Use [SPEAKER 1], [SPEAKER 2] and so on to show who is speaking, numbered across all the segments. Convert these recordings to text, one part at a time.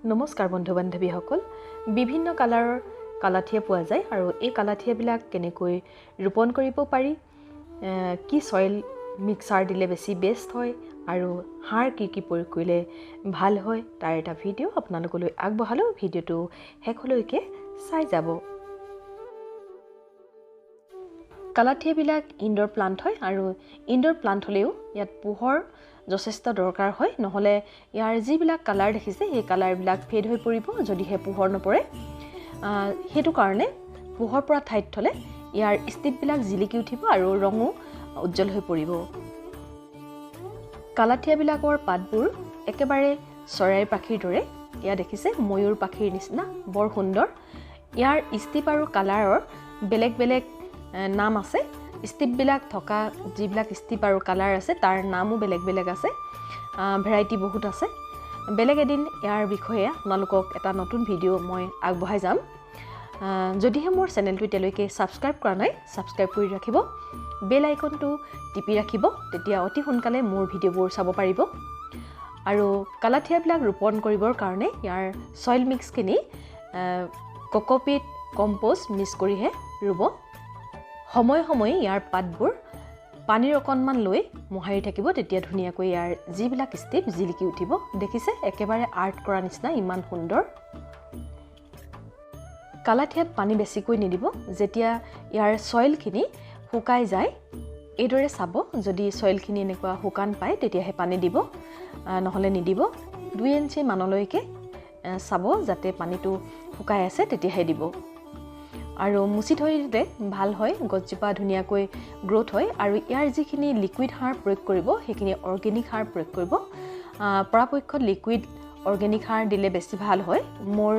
[SPEAKER 1] নমস্কাৰ বন্ধু বান্ধৱীসকল, বিভিন্ন কালাৰৰ কালাথিয়া পোৱা যায় আৰু এই কালাথিয়াবিলাক কেনেকৈ ৰোপণ কৰিব পাৰি, কি চইল মিক্সাৰ দিলে বেছি বেষ্ট হয় আৰু সাৰ কি কি প্ৰয়োগ কৰিলে ভাল হয় তাৰ এটা ভিডিঅ' আপোনালোকলৈ আগবঢ়ালোঁ। ভিডিঅ'টো শেষলৈকে চাই যাব। কালাথিয়াবিলাক ইনডোৰ প্লাণ্ট হয় আৰু ইনডোৰ প্লাণ্ট হ'লেও ইয়াত পোহৰ যথেষ্ট দৰকাৰ হয়, নহ'লে ইয়াৰ যিবিলাক কালাৰ দেখিছে সেই কালাৰবিলাক ফেড হৈ পৰিব যদিহে পোহৰ নপৰে। সেইটো কাৰণে পোহৰ পৰা ঠাইত থ'লে ইয়াৰ ষ্টিপবিলাক জিলিকি উঠিব আৰু ৰঙো উজ্জ্বল হৈ পৰিব। কালাথিয়াবিলাকৰ পাতবোৰ একেবাৰে চৰাইৰ পাখিৰ দৰে, এয়া দেখিছে ময়ূৰ পাখিৰ নিচিনা, বৰ সুন্দৰ। ইয়াৰ ষ্টিপ আৰু কালাৰৰ বেলেগ বেলেগ নাম আছে। ষ্টিপবিলাক থকা যিবিলাক ষ্টিপ আৰু কালাৰ আছে তাৰ নামো বেলেগ বেলেগ আছে, ভেৰাইটি বহুত আছে। বেলেগ এদিন ইয়াৰ বিষয়ে আপোনালোকক এটা নতুন ভিডিঅ' মই আগবঢ়াই যাম। যদিহে মোৰ চেনেলটো এতিয়ালৈকে ছাবস্ক্ৰাইব কৰা নাই, ছাবস্ক্ৰাইব কৰি ৰাখিব, বেল আইকনটো টিপি ৰাখিব, তেতিয়া অতি সোনকালে মোৰ ভিডিঅ'বোৰ চাব পাৰিব। আৰু কালাথিয়াবিলাক ৰোপণ কৰিবৰ কাৰণে ইয়াৰ চইল মিক্সখিনি কক'পিট কম্প'জ মিক্স কৰিহে ৰুব। সময়ে সময়ে ইয়াৰ পাতবোৰ পানীৰ অকণমান লৈ মোহাৰি থাকিব, তেতিয়া ধুনীয়াকৈ ইয়াৰ যিবিলাক ষ্টেপ জিলিকি উঠিব। দেখিছে একেবাৰে আৰ্ট কৰা নিচিনা, ইমান সুন্দৰ। কালাথিয়াত পানী বেছিকৈ নিদিব, যেতিয়া ইয়াৰ চইলখিনি শুকাই যায় এইদৰে চাব, যদি চইলখিনি এনেকুৱা শুকান পায় তেতিয়াহে পানী দিব, নহ'লে নিদিব। 2 ইঞ্চি মানলৈকে চাব যাতে পানীটো শুকাই আছে তেতিয়াহে দিব। আৰু মুচি থৈ দিলে ভাল হয়, গছজোপা ধুনীয়াকৈ গ্ৰ'থ হয়। আৰু ইয়াৰ যিখিনি লিকুইড সাৰ প্ৰয়োগ কৰিব সেইখিনি অৰ্গেনিক সাৰ প্ৰয়োগ কৰিব। পৰাপক্ষত লিকুইড অৰ্গেনিক সাৰ দিলে বেছি ভাল হয়। মোৰ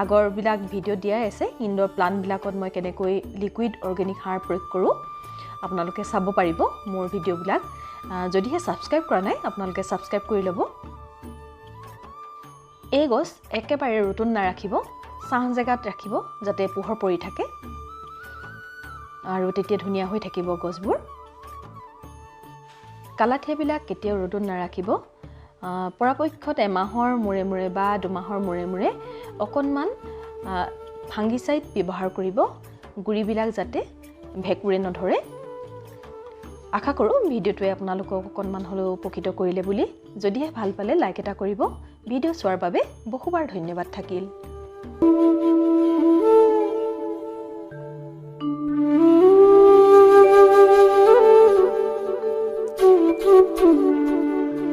[SPEAKER 1] আগৰবিলাক ভিডিঅ' দিয়াই আছে, ইনডোৰ প্লাণ্টবিলাকত মই কেনেকৈ লিকুইড অৰ্গেনিক সাৰ প্ৰয়োগ কৰোঁ, আপোনালোকে চাব পাৰিব মোৰ ভিডিঅ'বিলাক। যদিহে ছাবস্ক্ৰাইব কৰা নাই আপোনালোকে ছাবস্ক্ৰাইব কৰি ল'ব। এই গছ একেবাৰে ৰ'দত নাৰাখিব, ছাঁ জেগাত ৰাখিব যাতে পোহৰ পৰি থাকে আৰু তেতিয়া ধুনীয়া হৈ থাকিব গছবোৰ। কালাথিয়াবিলাক কেতিয়াও ৰ'দত নাৰাখিব। পৰাপক্ষত এমাহৰ মূৰে মূৰে বা দুমাহৰ মূৰে মূৰে অকণমান ফাংগিচাইড ব্যৱহাৰ কৰিব, গুড়িবিলাক যাতে ভেঁকুৰে নধৰে। আশা কৰোঁ ভিডিঅ'টোৱে আপোনালোকক অকণমান হ'লেও উপকৃত কৰিলে বুলি। যদিহে ভাল পালে লাইক এটা কৰিব। ভিডিঅ' চোৱাৰ বাবে বহুবাৰ ধন্যবাদ থাকিল।